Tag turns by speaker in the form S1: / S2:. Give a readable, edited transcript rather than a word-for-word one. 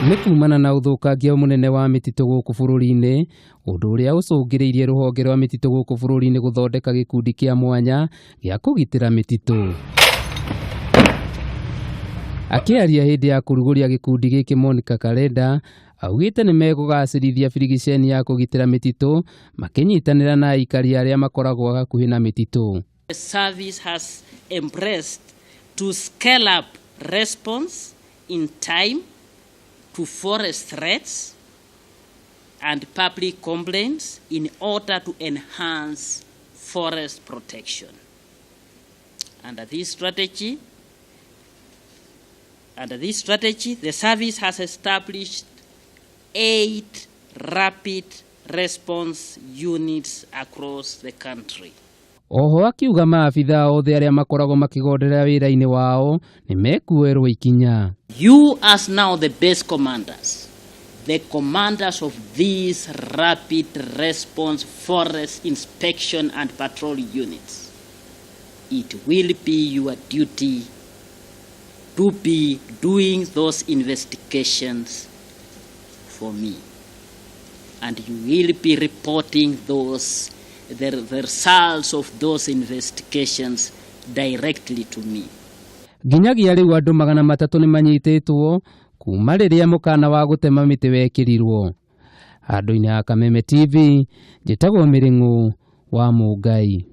S1: Nĩ kumana na ũthũkangia mũnene wa mĩtitũ gũkũ bũrũri-inĩ, ũndũ ũrĩa ũcũngĩrĩirie rũhonge rwa mĩtitũ gũkũ bũrũri-inĩ gũthondeka gĩkundi kĩa mwanya gĩa kũgitĩra mĩtitũ. Akĩaria hĩndĩ ya kũrugũria gĩkundi gĩkĩ Monica Karenda augĩte nĩ mekũgacĩrithia birigiceni ya kũgitĩra mĩtitũ makĩnyitanĩra na aikari arĩa makoragwo hakuhĩ na mĩtitũ.
S2: The service has embraced to scale up response in time to forest threats and public complaints in order to enhance forest protection. Under this strategy, the service has established eight rapid response units across the country.
S1: Oho akiuga maabithaa othe arĩa makoragwo makĩgonderera wĩra-inĩ wao nĩ mekuoerwo ikinya.
S2: You, as now the base commanders, the commanders of these rapid response forest inspection and patrol units, it will be your duty to be doing those investigations for me. And you will be reporting the results of those investigations directly to me.
S1: Nginyagia rĩu andũ 300 nĩ manyitĩtwo kuma rĩrĩa mũkana wa gũtema mĩtĩ wekĩrirwo. Handũ-inĩ ha Kameme TV, njĩtagwo Mĩrĩng'ũ wa Mũngai.